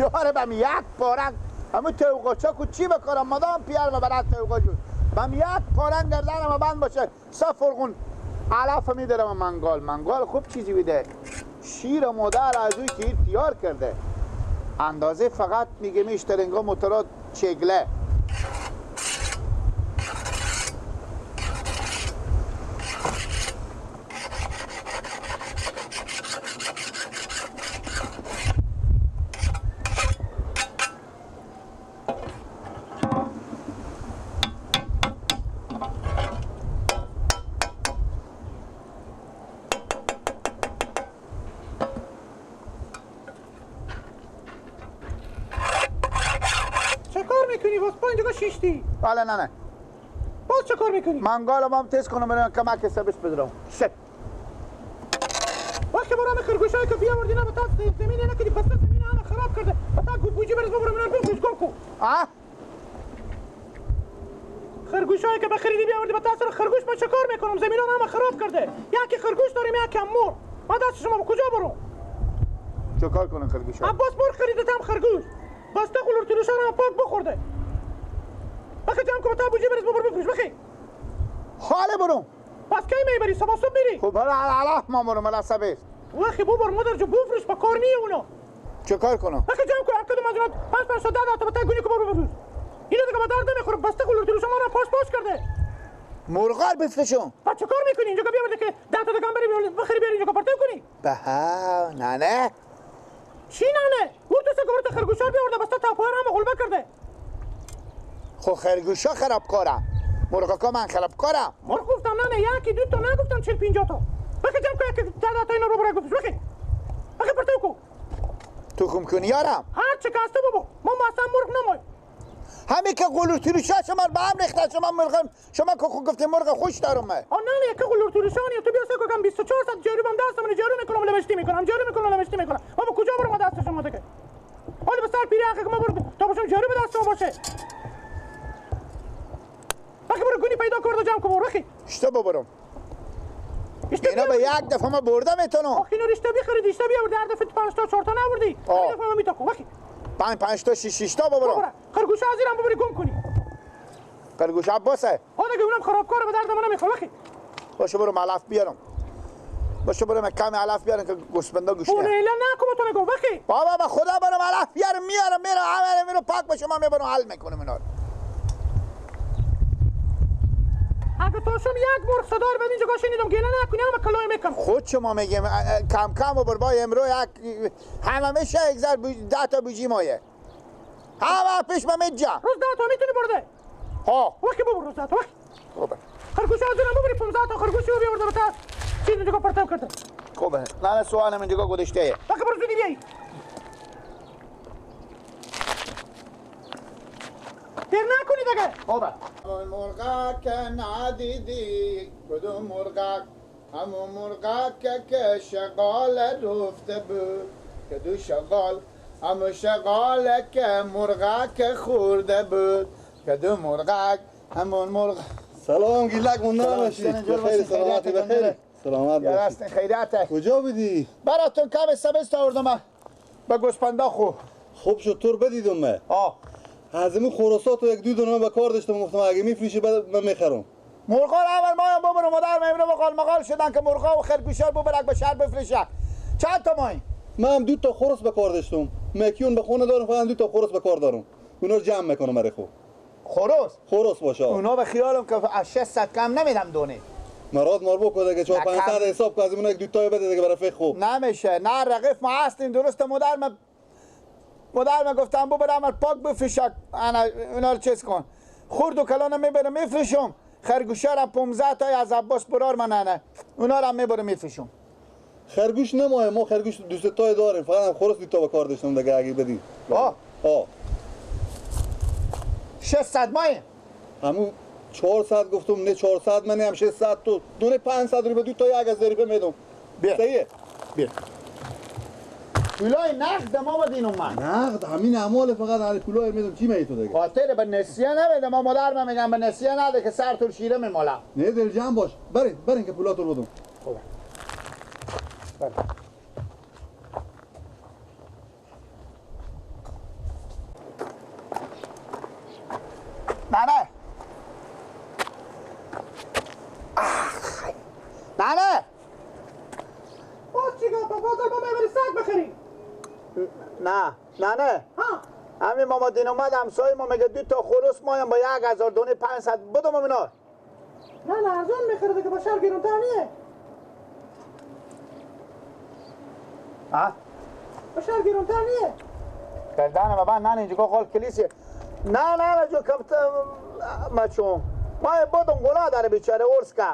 پیاره بم یک پارنگ همون توقاچا کو چی بکارم مادام پیار ما برات توقا شد بم یک پارنگ گردنم بند باشه سه فرغون علف میدارم منگال منگال خوب چیزی بیده شیر مادر از اوی که تیار کرده اندازه فقط میگه میشترنگا موتورات چگله بله نه نه باز چه کار میکنی؟ منگال ما هم تست کنم برم کمک سبس بدرم شت وقتی برام خرگوشایی که بیاوردی نه بتا زمین نکردی پس زمین همه خراب کرده بتا بوجی برز ببرم اینا رو بفروش گم کو آه خرگوشایی که بخریدی بیاوردی بتا سر خرگوش من چه کار میکنم زمین همه خراب کرده یکی خرگوش داریم یکی هم مرغ ما دست شما به کجا برم چه کار کنم خرگوشا عباس مرغ خریده تام خرگوش بسته قلورتروشا رو پاک بخورده بخی جمع کن تا بوجی برز ببر بفروش بخی حاله برم پس کی میبری صبح صبح میری خب حالا علف ما برم حالا صبح وخی ببر مادر جو بفروش با کار نیه اونا چه کار کنم بخی جمع کن هر کدوم از اونا 5 5 تا 10 تا تا گونی کو ببر بفروش اینو دیگه به درد نمیخوره بسته قلورتروشا ما رو پاش پاش کرده مرغار بفروشم پس چه کار میکنی اینجا که بیاورده که 10 تا دکان بری بخری بیاری اینجا پرتو کنی به نه نه چی نه نه ورتو سه گورت خرگوشا بیاورده بسته تا پوهر هم غلبه کرده خب خرگوشا خرابکارم مرغاکا من خرابکارم مرغ گفتم نه نه یکی دو تا نگفتم 40 50 تا بخی جمع کن یکی 10 تا اینا رو برای گفتش بخی بخی پرتو کو تخم کنی یارم هر چه که هسته بابا ما اصلا مرغ نمای همین که قلور تروشا شما به هم ریخته شما مرغ شما که خود گفتیم مرغ خوش دارم من آ نه نه که قلور تروشانی تو بیا سه کم 24 ساعت جارو بم دستم جارو میکنم لمشتی میکنم جارو میکنم لمشتی میکنم ما به کجا برم دست شما دیگه حالا به سر پیری حقیق ما برو تا باشم جارو به دست ما باشه بخی برو گونی پیدا کرد و جمع کن برو بخی اشتا ببرم اینا به یک دفعه ما برده میتونم آخه اینا رشته بخرید رشته بیاورد هر دفعه 5 تا 4 تا نبردی هر دفعه ما میتاکو بخی 5 5 تا 6 6 تا ببرم خرگوش از اینم ببری گم کنی خرگوش عباسه ها دیگه اونم خرابکاره به درد ما نمیخوره بخی باشه برو علف بیارم باشه برو کمی علف بیارم که گوسفندا گوشته اون ایلا نکن تو میگم بخی بابا به خدا برم علف بیارم میارم میرم همه میرم پاک باشه ما میبرم حل میکنم اینا اگه تو شم یک مرغ صدار بعد اینجا شنیدم گله نکنی همه کلای میکنم خود شما میگم کم کم و بربای امرو یک همه میشه یک ذره 10 تا بوجی مایه همه پیش ما میجا روز 10 تا میتونی برده ها وقتی ببر روز 10 تا وقتی خوبه خرگوش از اونم ببری 15 تا خرگوش رو بیاورده به تا چیز اینجا پرتاب کرده خوبه نه نه سوالم اینجا گذاشته وقتی برو زودی بیای دیر نکنی دیگه خوبه مرغک ندیدی کدوم مرغک همون مرغک که شغال رفته بود که دو شغال همون شغال که مرغک خورده بود که دو مرغک همون مرغ سلام گیلک مونده نباشی بخیر سلامتی بخیر سلامت باشی خیریته کجا بودی؟ براتون کم سبز آوردم به گوسپندا خو خوب شد تو رو بدیدم من آه از این خراسات یک دو دونه به کار داشتم گفتم اگه میفروشی بعد من میخرم مرغا رو اول ما ببرم مادر میبرم و مقال شدن که مرغا و خرگوشا ببرک به شهر بفروشه چند تا مای من هم دو تا خرس به کار داشتم مکیون به خونه دارم فقط دو تا خرس به کار دارم اونا رو جمع میکنم برای خود خرس خرس باشه اونا به خیالم که از 600 کم نمیدم دونه مراد مار بکن دیگه 4 500 حساب کن از اون یک دو تا بده دیگه برای فخ خوب نمیشه نه رقیف ما هستیم درست مادر ما مادر من گفتم ببرم پاک بفروشک انا اونا رو چیز کن خورد و کلانم میبرم میفروشم خرگوشا را 15 تا از عباس برار من نه اونا رو میبرم میفروشم خرگوش نمایه ما خرگوش دو سه تا داریم فقط هم خرس دو تا به کار داشتم دیگه اگه بدی آه آه 600 مایه همون 400 گفتم نه 400 من هم 600 تو دونه 500 رو به دو تا یک از ظریفه میدم بیا صحیحه بیا پولای نقد ما بدین من نقد همین اعمال فقط علی پولای میدم چی می تو دیگه خاطر به نسیه نمیده ما مادر من میگم به نسیه نده که سر تو شیره میمالم نه دل جمع باش برین برین که پولات رو بدم خوبه بله. نه نه نه. ها همین ماما دین اومد همسایه ما میگه دو تا خروس مایم با 1000 دونه 500 بدم اینا. نه نه، ارزان میخره دیگه، با شهر گرونتر نیه. ها؟ با شهر گرونتر نیه. گردن ما نه اینجا قول کلیسی. نه نه نه جو کم مچون ما بدون گناه داره بیچاره ارس که.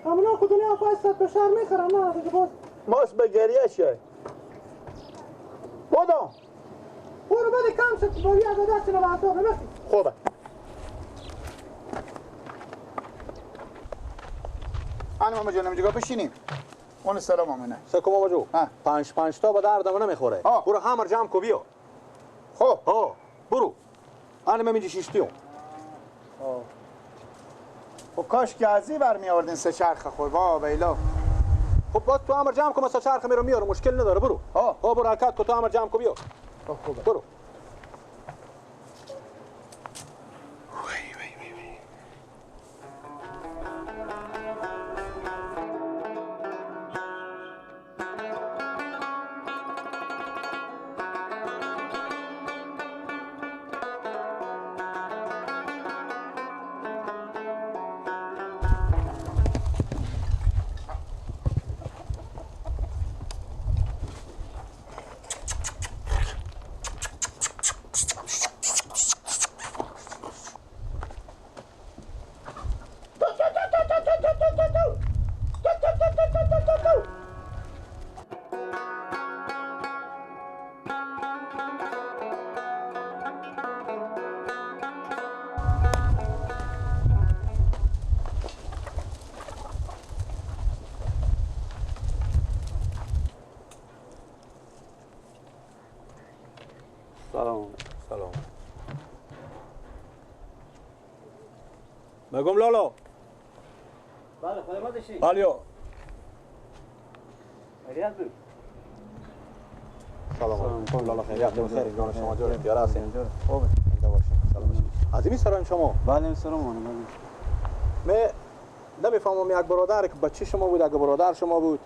همونا خود دنیا 500 به شهر میخرن. نه دیگه باز ماست به گریه شه. بدون برو بده کم شد با یه دست اینو به بخی. خوبه. آنی ماما جانم اینجا بشینیم. اون سلام آمنه. سکو ماما جو. پنج پنج تا به دردم نمیخوره. برو همر جمع کو بیا. خب. ها برو. آنی من اینجا شیشتیم. خب کاش که از این بر می آوردین سه چرخ خور وا بیلا. خب باز تو همر جمع کو، من سه چرخ میرم میارم، مشکل نداره. برو. ها برو حرکت کو، تو همر جمع کو بیا. خوبه. برو. سلام. سلام. میگم لالا. بله خدمت داشتی. بله. خیریت بود. سلام علیکم لالا، خیریت بخیر. جان شما جور اختیار هستین؟ خوبه. زنده باشین. سلام باشین. از این سرایم شما؟ بله این سرام. من نمیفهمم، یک برادر که بچه شما بود، اگه برادر شما بود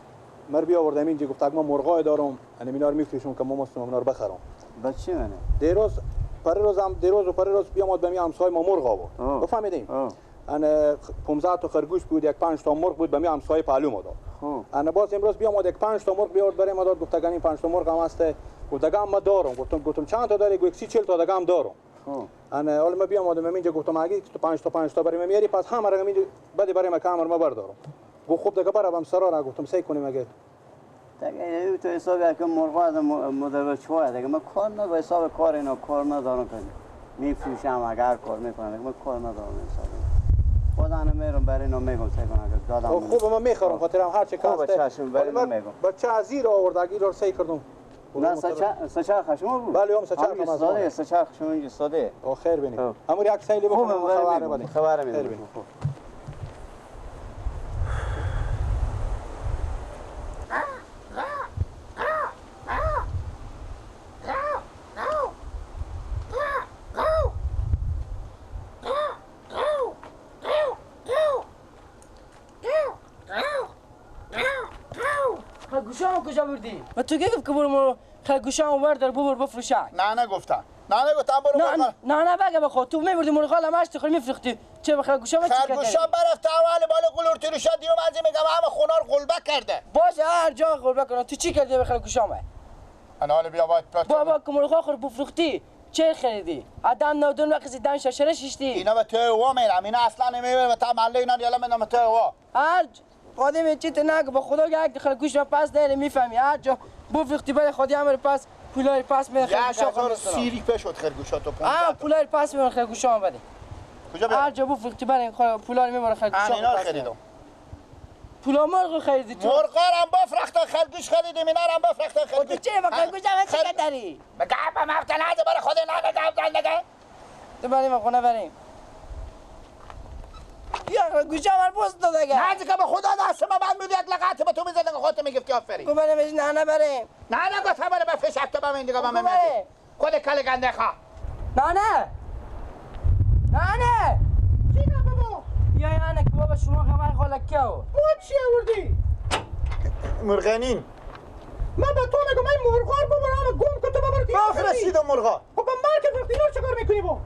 مر بیاوردم اینجا، گفت اگه ما مرغای دارم انا اینا رو میفروشم که ما مستم اینا رو بخرم. بچه منه. دیروز پریروز هم دیروز و پریروز بیامد به می همسایه ما مرغ آورد. بفهمیدیم؟ انا 15 تا خرگوش بود، یک 5 تا مرغ بود، به می همسایه پهلو ما داد. انا باز امروز بیامد یک 5 تا مرغ بیاورد برای ما داد، گفت اگه این 5 تا مرغ هم هست، گفت اگه ما دارم. گفتم چند تا داری؟ گفت 30 40 تا دیگه هم دارم. انا حالا ما بیامدم اینجا گفتم اگه تو 5 تا 5 تا برای ما میاری پس همه رقم اینجا بده برای ما که همه ما بردارم. گفت خب دیگه برم سرا را. گفتم سعی کنیم اگه دیگه تو حساب که مرغ از مدر چوه دیگه من کار ندارم، حساب کار اینا کار ندارم که میفروشم، اگر کار میکنم دیگه من کار ندارم حساب. خدا میرم برای اینا میگم سعی کنم اگر دادم. خوب من میخرم خاطرم هر چه کاسته. خوب چشم برای اینا میگم. بچه از زیر آورد اگه رو سعی کردم. نه سه چرخ شما بود. بله هم سه چرخ ما ساده، سه چرخ شما اینجا ساده. او خیر بینی. امور یک سیلی بکنم خبر بدین. خبر میدم. خرگوشامو کجا بردی؟ و تو که گفت که برو خرگوشامو بردار ببر بفروشک. نه نه گفتم. نه نه گفتم برو. نه نه نه بگه بخو تو میبردی مرغال همش خور میفروختی. چه به خرگوشام چی کردی؟ خرگوشام برفت اول بالا قلور تیروشا دیوم از میگم همه خونا رو قلبه کرده. باشه هر جا قلبه کنه. تو چی کردی به خرگوشام؟ انا حالا بیا باید بابا که مرغا خور بفروختی چه خریدی؟ آدم نودون وقتی دم ششره ششتی. اینا به تو وا میرم، اینا اصلا نمیبرم تا محله اینا یالا میرم تو وا. هر قدیم چیت نگو با خدا که یک خرگوش پس داره میفهمی. هر جا بفروختی برای خودی امر پس پولای پس میده خرگوشا خود. سیری پشت خرگوشا تو 15 پولای پس میبره خرگوشا بده. کجا بیارم؟ هر جا بفروختی برای پولا میبره خرگوشا. اینا خریدم. پولا مرغ خریدی تو؟ مرغ هم بفرخت خرگوش خریدیم، اینا هم بفرخت خرگوش. تو چه با خرگوش هم چه داری؟ بگم ما نه برای خود نه نه نه. تو بریم خونه بریم. یا گوشم بر پست داد اگر. نه دیگه به خدا دست ما بند بود، یک لغت به تو میزدن خودت میگفتی آفرین. گو بریم نه نه بریم. نه نه گفتم بریم بفشک تو به من دیگه به من میدی. خود کل گنده خواه. نه نه. نه نه. چی نه بابا؟ یا نه که بابا شما خبر خالک کیو؟ ما چی آوردی؟ مرغنین. من به تو میگم این مرغار بابا بفرستید مرغا. خب با مرگ فروختی اینا چیکار میکنی با؟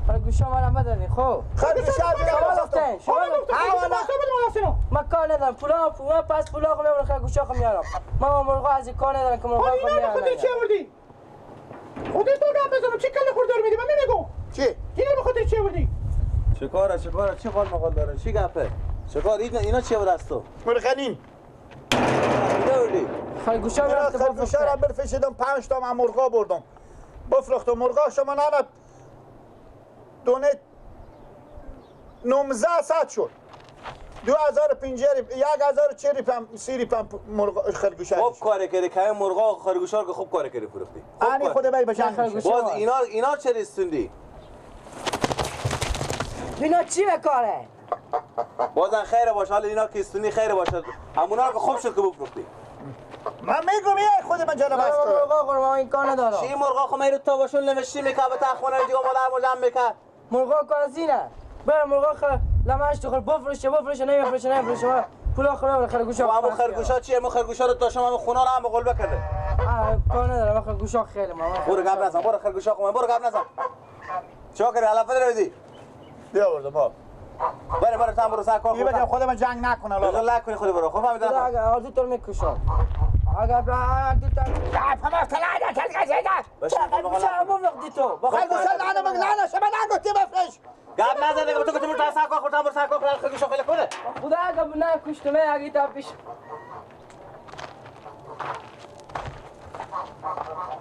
خرگوشا مرا بدادی خب. خرگوشا گفتن. شما گفتن. ما کار ندارم. پولا پولا پس پولا خو میبرم خرگوشا خو میارم. ما مرغا از کار ندارم که مرغا خو میارم. خودت چی آوردی؟ خودت تو گپ بزنم چی کله خوردار میدی؟ من نمیگم. چی؟ اینا به خاطر چی آوردی؟ چیکاره چیکاره چی قال مقال داره؟ چی گپه؟ چیکار اینا چی دست تو؟ مرغنین. خرگوشا را خرگوشا را برفشیدم 5 تا من مرغا بردم. بفروختم مرغا شما نه دونه 1900 شد. 2050 1040 30 پم مرغ خرگوشا. خوب کار کردی که مرغا خرگوشا رو خوب کار کردی فروختی. انی خود بای بجنگ. باز اینا چه رسوندی؟ اینا چی بکاره؟ بازم خیر باشه حالا اینا که استونی خیر باشه. همونا که خوب شد که بفروختی. من میگم یه خود من جلب است. مرغا خورم این کار ندارم. چی مرغا خو میرو تا باشون نوشتی میکه به تا خونه دیگه مادر مجم میکه. مرغا کار زینه. بر مرغا خ لمش تو خل بفروشه بفروشه نمیفروشه نمیفروشه پولا خراب خرگوشا. همون خرگوشا چیه؟ مو خرگوشا رو تا شما خونه رو هم قلبه کرده. کار ندارم خرگوشا خیلی ما. برو گپ نزن برو خرگوشا خو برو گپ نزن. چیکار کردی علف داری؟ بیا آوردم ها. بره بره تا برو سر کار. بگم خود من جنگ نکنه لالا. لک کنی خود برو. خب فهمیدم. اگر آرزو تو میکشم. اگر دو تا فهم تلاده تلگه بفروختی تو. خرگوشا نه نه شما نگفتی بفروش. گپ نزن دیگه تو که تو سر کار خودم برو سر کار خرگوشا خیلی کنه. خدا اگر نه کشتم اگه تا پیش